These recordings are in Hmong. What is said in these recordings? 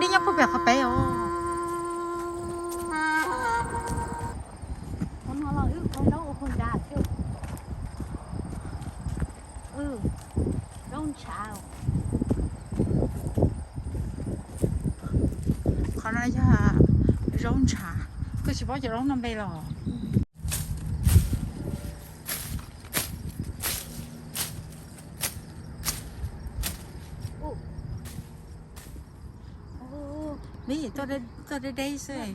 Nyob puag pem qhov peb os. Qhov no los wb ua zaub ua qhua nrad xwb. Zaub ntshav. Qhov no yog zaub ntshav. Koj tsis paub cov zaub no npe los? Tuaj deb deb xwb.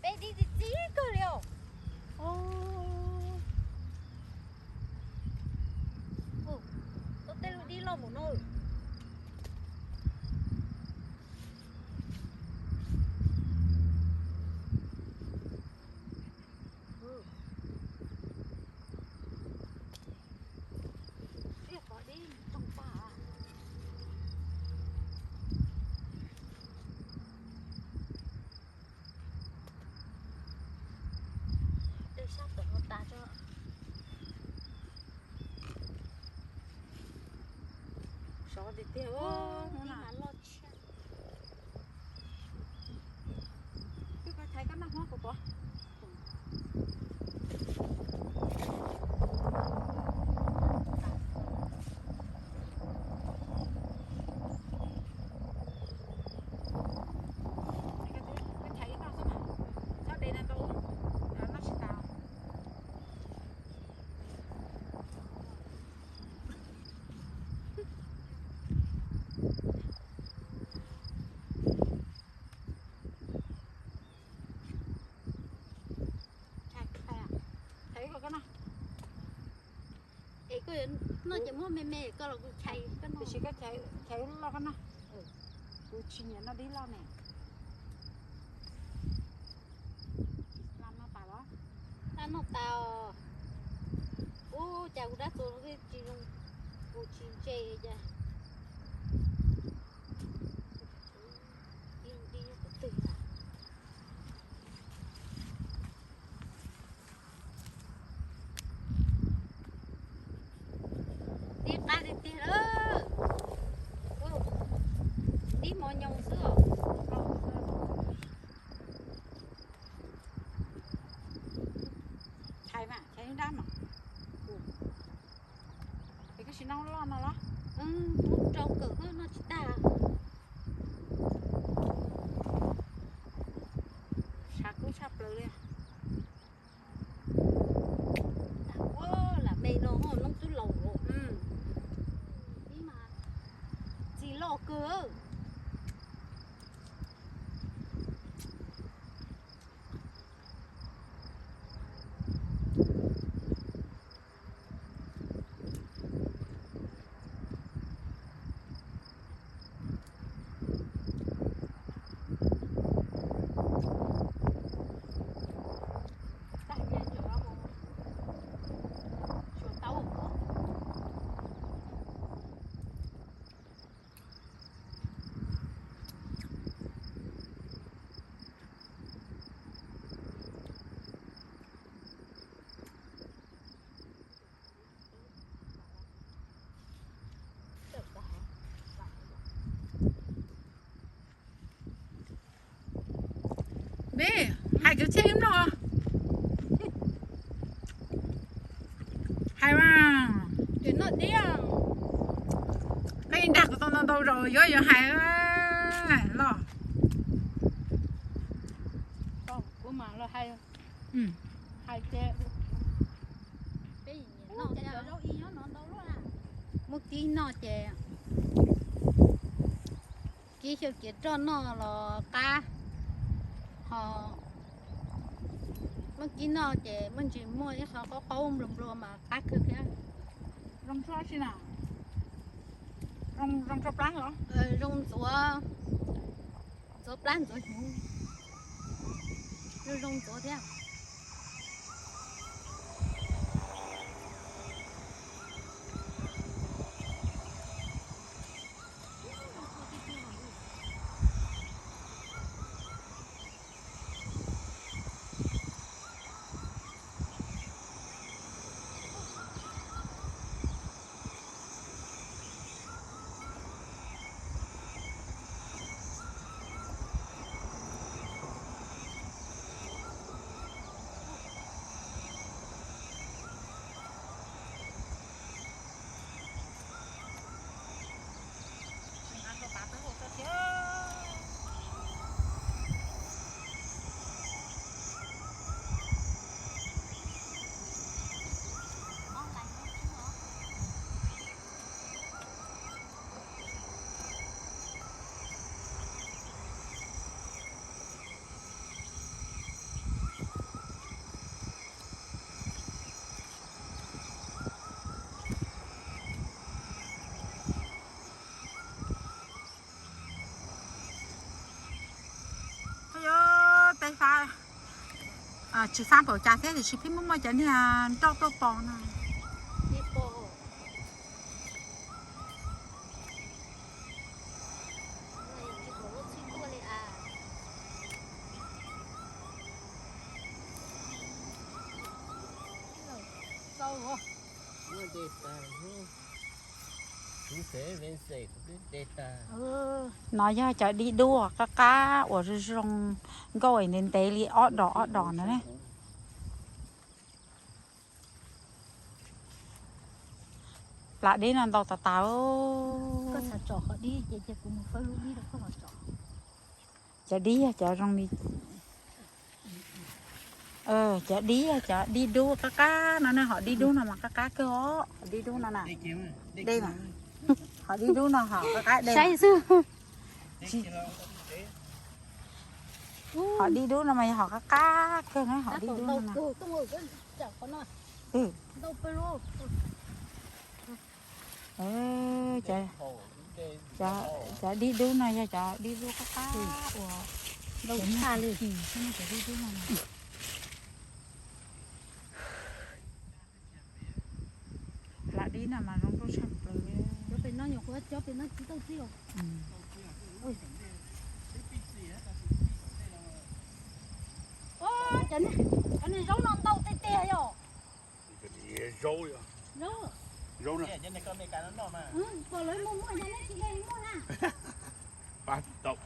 Peb dib txi txi kawg li os. Tuaj tej lub dib loj mus no. Sov tiag tiag. Twb koj chais koj noj hmo kuv tuav. Koj chais ib noj xwb mas, txhob de no tau, noj tsis tas. Es koj yuav noj ces muab me me koj los kuv chais koj noj. Tiam sis koj chais loj koj noj. Kuv tsis nyiam noj dib loj ne. Laj noj tas los? Laj noj tas os. Ub, cas kuv dab txuas no twb tsis zoo, kuv tsis ntse cas. Ib lub dib nyob qhov twg na? Dib qab tiag tiag lawm. Dib mos nyoos xwb os. Chais mas, chais dib dab mas. Es koj tsis noj loj no los? Muab rau kawm noj tsis tag. Tshav kub tshaj plaws li. Lam me no noob twb laus lawm. Txiv loj kawg. Dib, hais kwv txhiaj wb mloog. Hais mas. Koj yeej dag kuv tau ntau ntau zaus yuav yuav hais los. Hais ces muab kib noj ces kib xyaw kiav roj noj los qab, ho muab kib noj ces muaj ntsis muaj ib qho qaub qaub nplua nplua mas qab kawg thiab. Zoo txhua si na, zoo txhua plab los? Zoo ntxuav, ntxuav plab ntxuav hnyuv, zoo zoo ntxuav thiab. Tsis fab npaum cas thiab tiam sis pheej muaj muaj cov niag nroj tuaj pos no. No yog cov dib dub qab qab uas zoo zoo nkauj ntev ntev li ob dos ob dos no ne. Plas dib no ntau tas tas. Cov dib yog cov zoo li, cov dib yog cov dib dub qab qab no ne, hom dib dub no mas qab qab kawg os, hom dib dub no na. Hom dib dub no hom qab qab de xwb. Hom dib dub no mas yog hom qab qab kawg na, hom dib dub no na. Cov dib dub no yog cov dib dub qab qab uas, cov dib dub no. Plas dib no mas zoo nkauj tshaj plaws li. Cov niag zaub no ntau tiag tiag yom. Zaub, zaub, pab tau.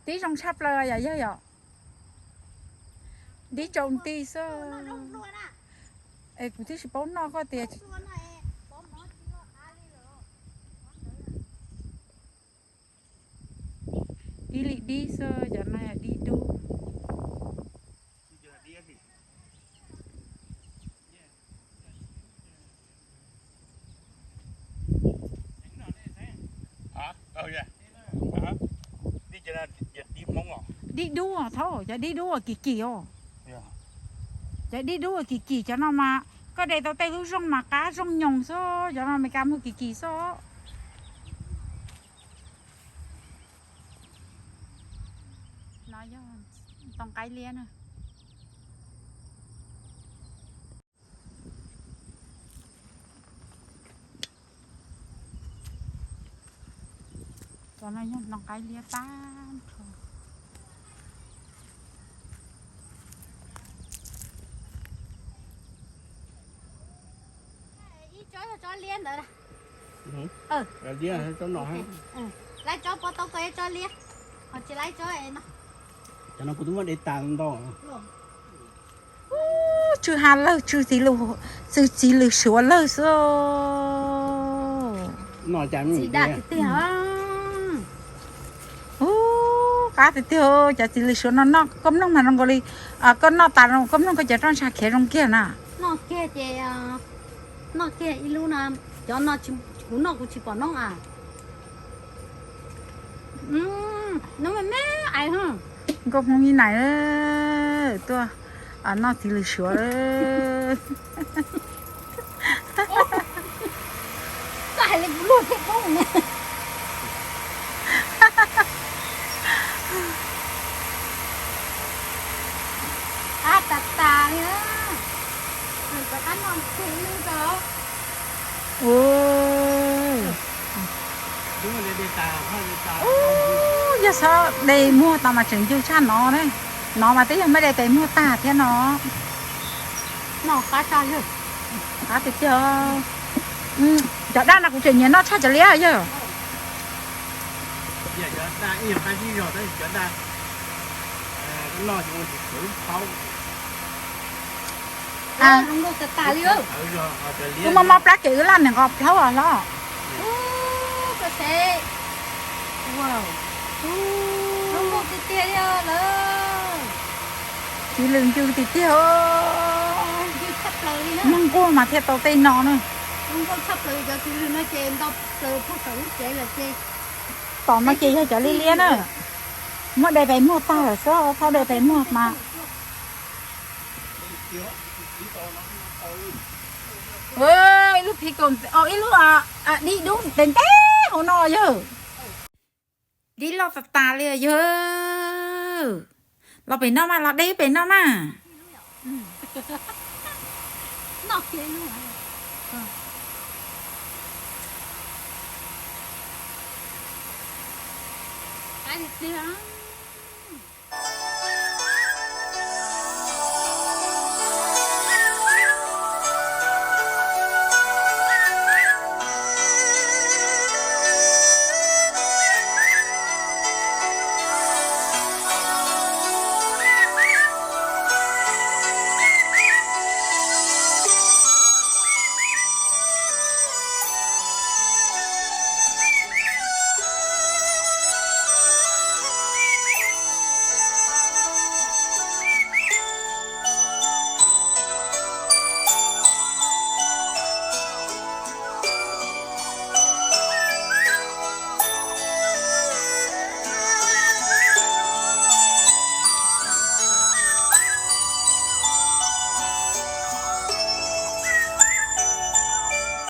Dib zoo tshaj plaws yom yawg yom. Dib tsaus nti xwb. Es kuv twb tsis paub noj koj tias. Dib li dib xwb, cov no dib dub. Dib dub thaum cov dib dub kim kim os. Cov dib dub kim kim cov no mas koj de tau tej lub zoo mas qab zoo nyoos xwb, cov no Meskas muag kim kim xwb. No yog ntoo qaib liab na. Cov no yog ntoo qaib liab tag nrho. Ib tsob yog tsob liab ntawd. Lawv tsob puab tau koj ib tsob liab, ho tsis lawv tsob no. Cov no kuv twb muab de tas ntau. Tsw ha lawg, tsw txiv lws, tsw txiv lws suav lawg xwb. Txiv daj tiag tiag. Ub, qab tiag tiag, cov txiv lws suav no noj koj mloog mas zoo nkaus li, koj noj tas koj mloog koj cov roj ntsha khiav zoo kiag na. Noj kiag ces, noj kiag ib lub no, cov no kuv noj kuv tsis pom noob a. Nkauj Hmoob Vib Nais tuaj noj txiv lws suav. Qab tas tas li. Rov qab noj kiag ib lub rau. Ub, yog xob de muag tas mas tseem ncw tshaj no ne. No mas twb yog muab de tes muag tag thiab no. Noj qab tshaj yawg. Qab tiag tiag. Cov daj no kuv tseem nyiam noj tshaj cov liab yawg. Wb muaj mob plab ces wb laj niam nqos plaub os hlob. Txiv lws ncw tiag tiag. Neeg nquag mas thiaj tau tej no na. Tom no ces yog cov liab liab na. Muab de pes muag tag lawm xwb, txhob de pes muag mas. Ib lub phi koos, ib lub dib dub ntev ntev hauv no yawg. Dib loj tas tas li yog. Los pem no mas, los de pem no mas. Qab tiag tiag.